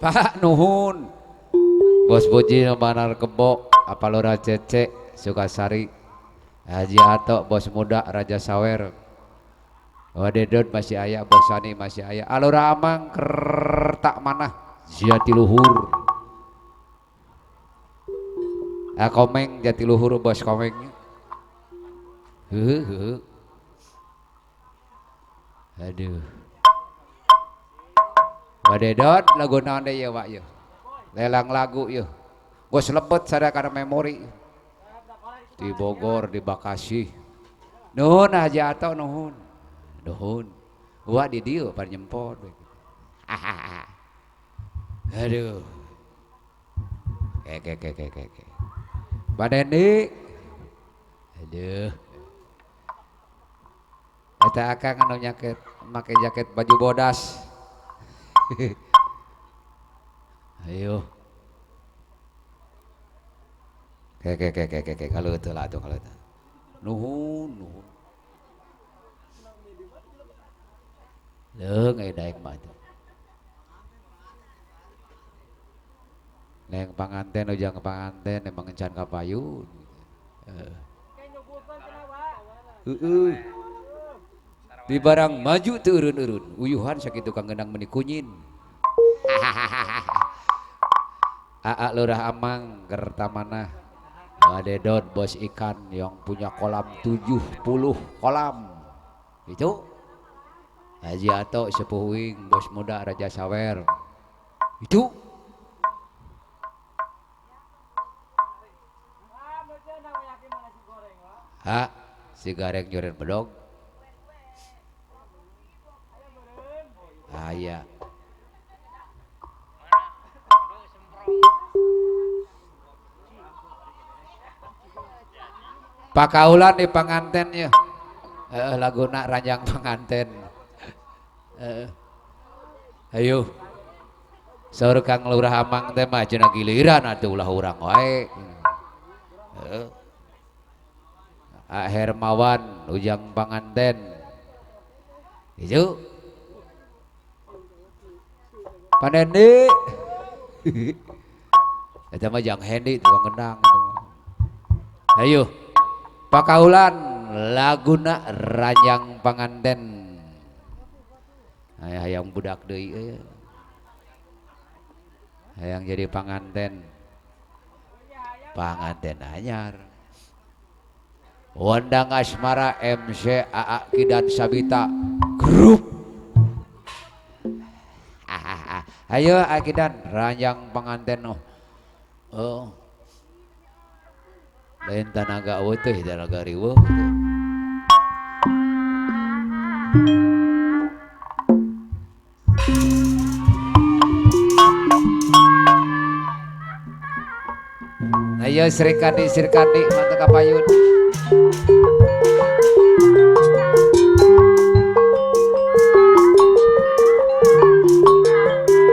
Pak nuhun. Bos Puji Banar Kebo, Apalura Cece Sukasari, Haji Ato Bos Muda Raja Sawer, Wadedon masih aya, Bos Sani masih aya, Alura Amang Kertak Manah Jatiluhur, Komeng Jatiluhur Bos Komeng. Heuh. Aduh. Wadedon lagu naon deui yeuh Pak yeuh. Lelang lagu yeuh. Geus lebet sada kana memori. Di Bogor, di Bekasi. Nuhun Haji Ato nuhun. Nuhun. Wah di dieu pan nyempot. Aduh. Ke. Pak Dendi. Aduh. Eta akang anu nyaket make jaket baju bodas. Ayo. Ke kalau itu lah tuh kalau itu. Nuhun. Leung aya daek mah tuh. Neng panganten ujang panganten emang encan ka payun. Heeh. Di barang maju teu eureun-eureun, uyuhan sakitu kang genang meuni kunyin. Aa Lurah Amang Kertamanah, Wadedon bos ikan yang punya kolam 70 kolam. Itu Haji Ato sepuh wing bos muda Raja Sawer. Itu ha si gareng joren bedog. Aya. Pakaulan di panganten ya. Laguna ranjang panganten. Ayo. Saur Kang Lurah Amang teh mah cenah giliran atuh ulah urang wae. Heeh. Hermawan ujang panganten. Itu Panendi. Eta mah jang Hendi tukang gendang. Ayo. Pakaulan laguna ranjang panganten. Hayang budak deui euy. Hayang jadi panganten. Panganten anyar. Wondang Asmara MC AA Kidan Sabita Grup. Ayo Akidan ranjang panganten oh. Oh. Lain tanaga eueuh teh tanaga riweuh teh. Ayo Srikandi mantep kapayun.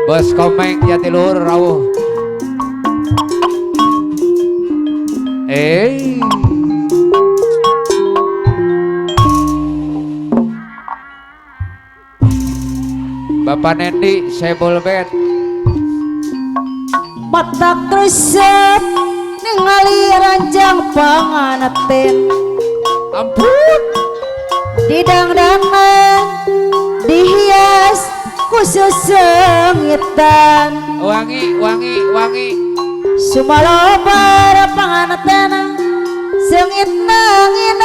Bos Komeng Jatiluhur rawuh. Bapak Nendi Sebolbet. Matak resep ningali ranjang panganten. Ampun. Didangdangan dihias khusus sengitan. Wangi wangi wangi. Sumalobar panganten sengit nangin.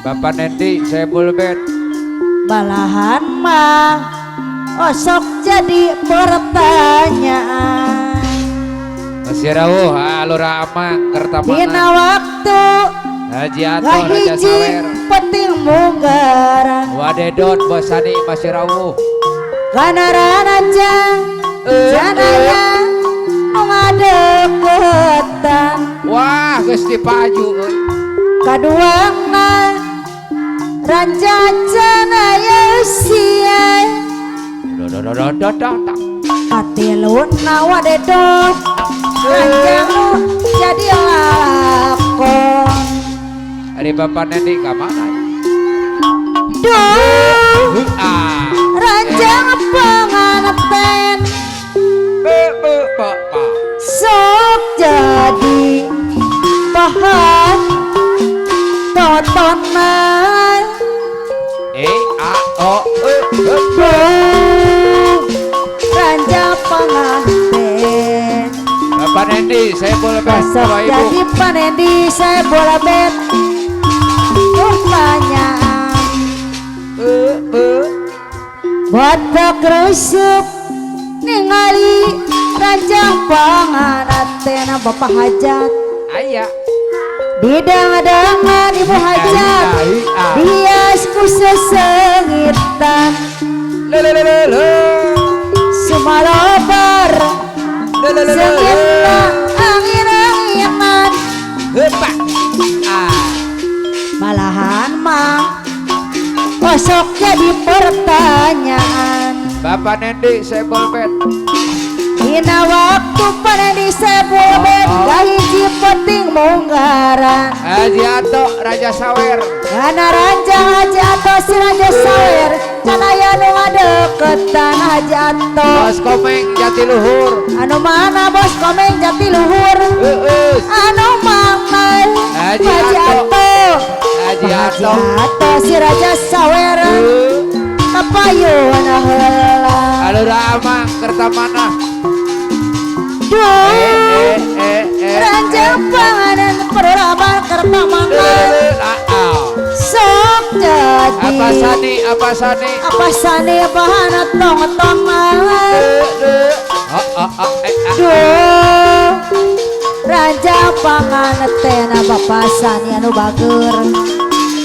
Bapak Nendi Sebolbet. Balahan mah osok jadi pertanyaan. Masih rawuh Lurah Amang Kertamana. Dina waktu Haji Ato Raja Sawer penting munggaran. Wadedon Bosani masih rawuh. Kana ranjang janaya ngadeketan. Wah geus dipaju euy. Kaduana ranjang janaya sia. Katiluna wadedon ranjang jadi lakon. Ari Bapak Nendi ka mana? Duh, ranjang panganten. Osok jadi panendi saya bola bet pertanyaan batak rusup ningali ranjang panganatena bapak hajat aya didang-dangan ibu hajat bias khusus sengitan sumalobar sengitna angin-anginan malahan mah osok jadi pertanyaan. Bapak Nendi sebolbet dina waktu panendi sebolbet kahiji penting munggaran Haji Ato Raja Sawer kana ranjang Haji Ato si Raja Sawer can aya nu ngadeukeutan Haji Ato. Bos Komeng Jatiluhur anu mana Bos Komeng Jatiluhur anu mana Haji Ato Haji Ato Ato si Raja Sawer kapayun heula alura amang kertamanah duh ranjang panganan peruraman kertamanah sok jadi apa sani apa sani apa sani bahana tong tongan duh ranjang panganetena bapak sani anu bager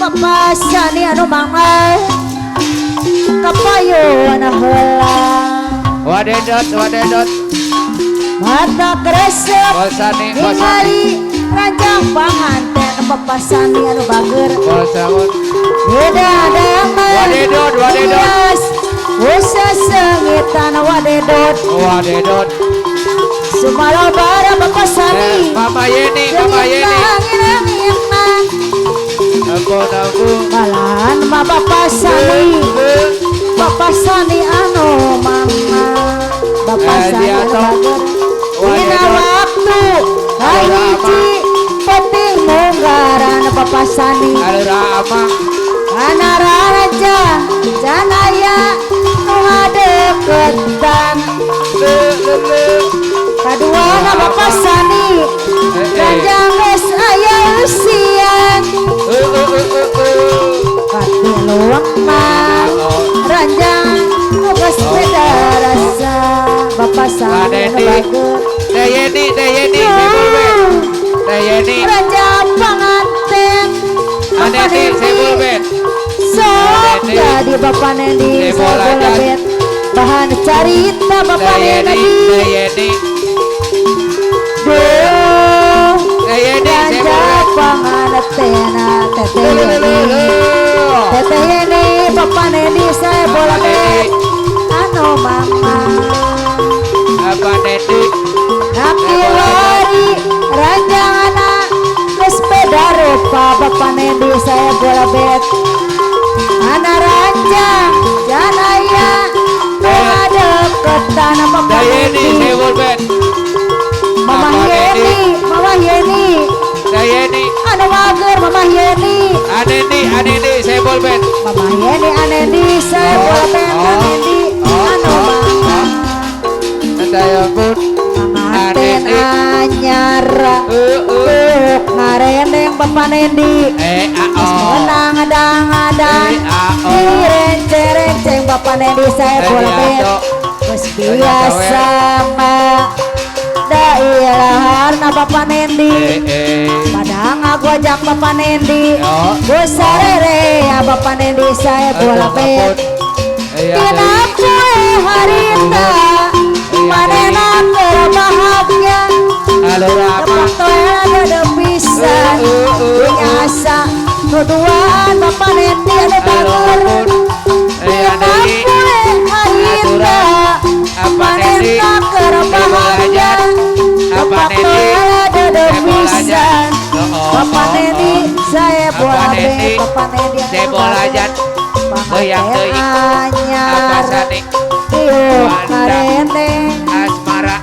bapak sani anu mangga kapayun heula wadedot wadedot mata kresep ningali ranjang panganten bapak sani anu bager beda-daman wadedot wadedot usah sengitan wadedot wadedot sumalobara bapak sani Mama Yeni Mama Yeni malahan ma bapak sani bapak sani anu mama bapak sani anu bager dina waktu kahiji penting munggaran bapak sani kana raja janaya nu ngadeukeutan kaduana bapak sani ranjang geus aya eusian katiluangna ranjang nu geus beda rasa bapak sani anu bager Teh Yeni Teh Yeni Teh Yeni ranjang panganten bapak Nendi sok jadi bapak Nendi sebolbet bahan carita bapak Nendi Teh Yeni duh ranjang pangantenna Teteh Yeni Teteh Yeni bapak Nendi sebolbet anu mama Bapak Nendi Nakilori ranjangana geus beda rupa bapak Nendi saya bolabet ana ranjang janaya nu ngadeukeutan bapak Nendi Mama Yeni Mama Yeni Yeni anu mager Mama Yeni Anendi Anendi saya bolbet Mama Yeni Anendi saya bolbet Anendi anu mama saya pun manten anyar ngareneng bapak Nendi menang adang-adang direnceng-renceng bapak Nendi saya bolbet geus biasa mah dailaharna bapak Nendi padang ngagojak bapak Nendi geus sarere ya bapak Nendi saya bolbet dina poe harita manehna keur bahagia tepak toela gede pisan asa nu duaan bapak Nendi anu bager dina poe harita manehna keur bahagia tepak toela gede pisan bapak Nendi saya boleh bapak Nendi saya boleh panganten anyar tiup ngareneng asmara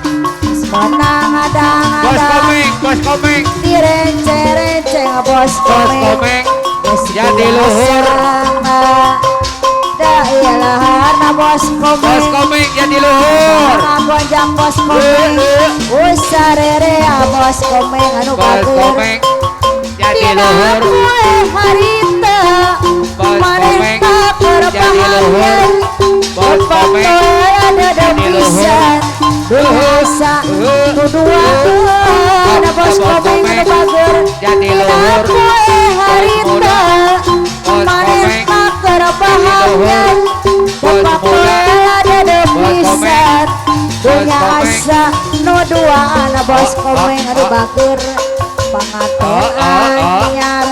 menang adang-adang bos komeng bos komeng direnceng-renceng bos komeng jadi luhur dailahana bos komeng. Bos komeng jadi luhur. Ngagonjang bos komeng. Usarerea bos komeng anu Bos bager. komeng jadi Dina luhur. poe harita Bos maneh komeng keur jadi luhur. Bos komeng ada jadi luhur. pisan biasa tuduan bos komeng anu bager. Jadi Dina luhur. poe harita Bos maneh komeng keur bahagia Bos muda. ada Bos komeng. pisan Bos punya komeng. asa nu duaan bos Oh, komeng oh, anu oh. bager pangaten Oh, oh, oh. anyar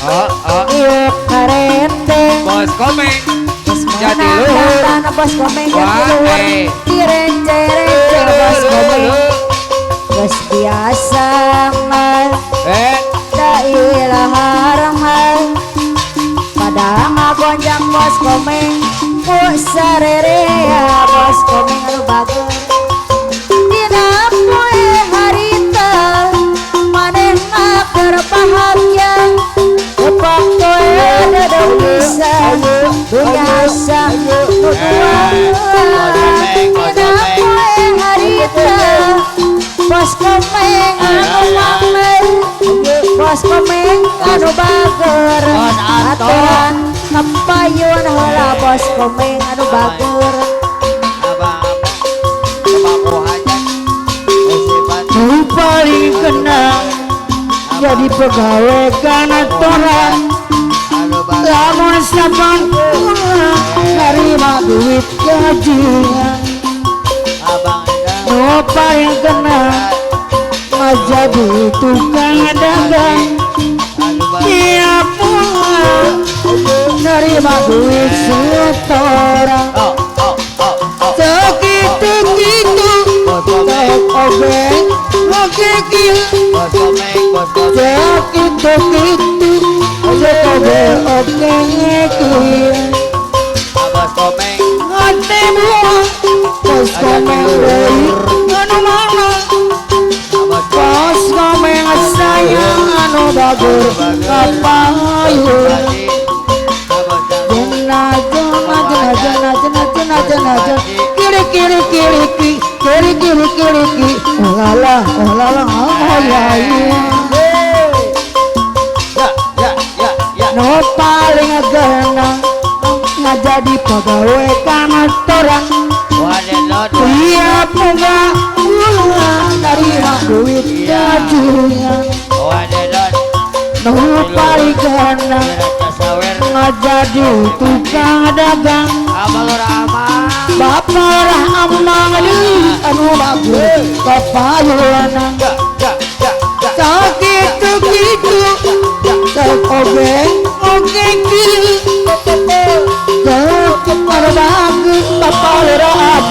Oh, oh. ieu karente Bos komeng jadi menang luhur. tanah bos komeng jadi Wah, luhur eh. dirence-rence bos komeng geus biasa mah Eh, da ilaha mah pada ngagonjang bos komeng ku sarerea bos komeng anu bager. Dina poe harita manehna keur bahagia tepak poe dedeg pisan biasa nu duaan. Dina poe harita bos komeng anu mamer bos komeng anu bager Bos Anto. aturan kapayun heula bos komeng anu bager. Nu paling kenang jadi pegawai kantoran lamun saban pulang nerima duit gajian. Nu paling kenang ngajadi tukang dagang tiap pulang nerima duit setoran. Segitu-gitu cek obeng ngegigil segitu-gitu cek obeng oke ngegigil ngante buang bos komeng deui anu mana bos komeng sayang anu bager kapayun. Jena jena jena jena jena jena jena jena kiri kiri kiri ki kiri kiri kiri ki oh lala oh lala oh ya ya no paling genang ngajadi pegawai kantoran tiap bunga bulan nerima duit gajian. No paling genang ngajadi tukang dagang bapak amang deui anu bagus kapayunan. Sakitu-kitu cek obeng oge kieu cek anu bagus bapak lurah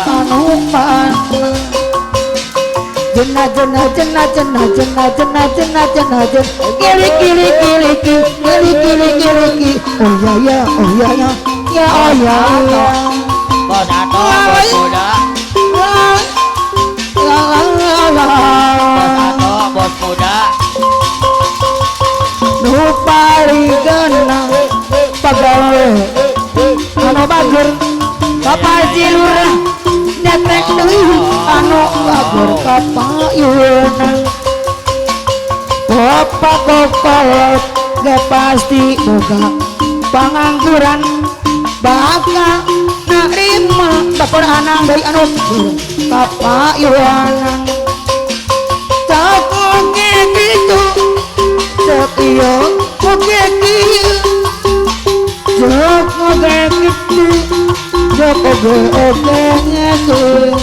anu mana. Jena jena jena jena jena jena jena jena jena kiri kiri kiri ki kiri kiri kiri ki oh ya ya oh ya ya ya oh ya ya Bos Anto, bos muda. La la la la Bos Anto, bos muda. Nu paling genang pegawai anu bager bapak Lurah nyetrek deui anu bager kapayunan. Bapak kokolot ge pasti boga pangangguran bakal narima bapak anang deui anu kapayunan. Cek oge kitu cek ieu oge kieu cek oge kitu cek oge oge ngekeun.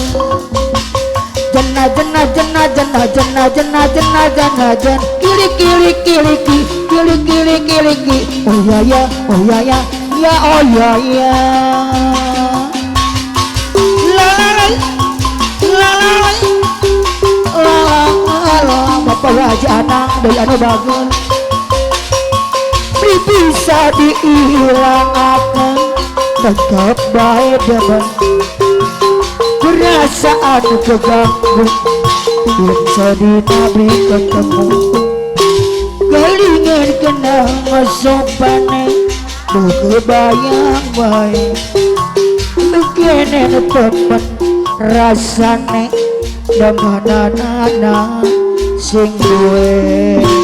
Jena jena jena jena jena jena jena jena jen kiri kiri kiri ki kiri kiri kiri ki oh ya ya oh ya ya ya oh ya ya la la la la la la la la bapak Haji Anang deui anu bager beli bisa diilangakeun tetep bae demen perasaan keganggu yen sadina beli ketemu kelingan kena sopane duh kebayang bae. Begini temen rasane demenanana sing duwe.